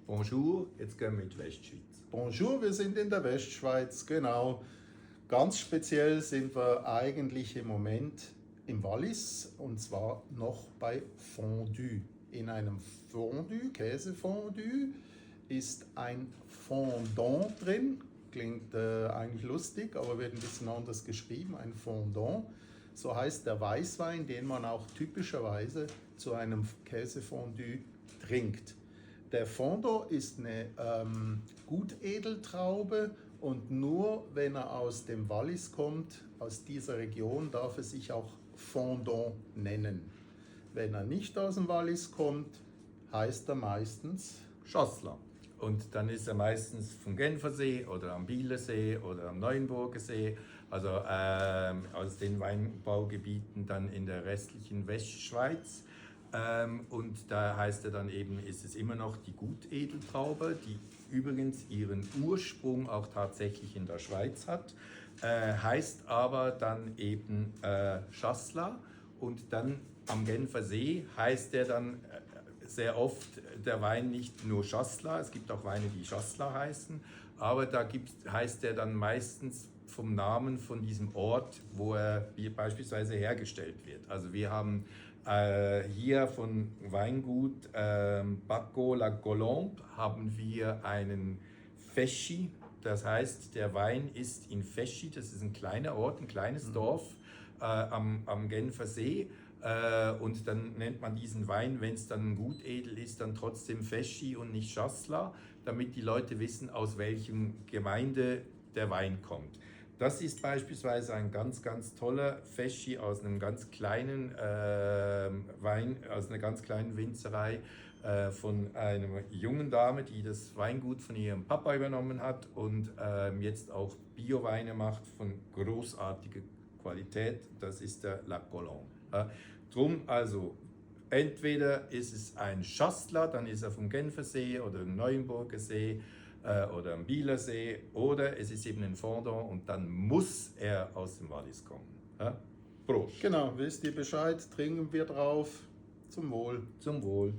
Bonjour, jetzt gehen wir in die Westschweiz. Bonjour, wir sind in der Westschweiz, genau. Ganz speziell sind wir eigentlich im Moment im Wallis und zwar noch bei Fondue. In einem Fondue, Käsefondue, ist ein Fondant drin. Klingt eigentlich lustig, aber wird ein bisschen anders geschrieben, ein Fondant. So heißt der Weißwein, den man auch typischerweise zu einem Käsefondue trinkt. Der Fondant ist eine Gutedeltraube und nur wenn er aus dem Wallis kommt, aus dieser Region, darf er sich auch Fondant nennen. Wenn er nicht aus dem Wallis kommt, heißt er meistens Schossler. Und dann ist er meistens vom Genfersee oder am Bielersee oder am Neuenburger See, also aus den Weinbaugebieten dann in der restlichen Westschweiz. Und da heißt er dann eben, ist es immer noch die Gutedeltraube, die übrigens ihren Ursprung auch tatsächlich in der Schweiz hat, heißt aber dann eben Schossler. Und dann am Genfersee heißt er dann sehr oft der Wein nicht nur Schossler, es gibt auch Weine, die Schossler heißen, aber da heißt er dann meistens vom Namen von diesem Ort, wo er beispielsweise hergestellt wird. Also wir haben hier von Weingut Bacco La Colombe haben wir einen Feschi, das heißt der Wein ist in Feschi, das ist ein kleiner Ort, ein kleines Dorf am Genfer See. Und dann nennt man diesen Wein, wenn es dann gutedel ist, dann trotzdem Feschi und nicht Schossler, damit die Leute wissen, aus welchem Gemeinde der Wein kommt. Das ist beispielsweise ein ganz, ganz toller Feschi aus einem ganz kleinen Wein, aus einer ganz kleinen Winzerei von einer jungen Dame, die das Weingut von ihrem Papa übernommen hat und jetzt auch Bioweine macht von großartiger Qualität. Das ist der La Colombe. Drum also, entweder ist es ein Schossler, dann ist er vom Genfersee oder dem Neuenburger See oder am Bielersee, oder es ist eben ein Fondant und dann muss er aus dem Wallis kommen. Prost! Genau, wisst ihr Bescheid, trinken wir drauf. Zum Wohl. Zum Wohl!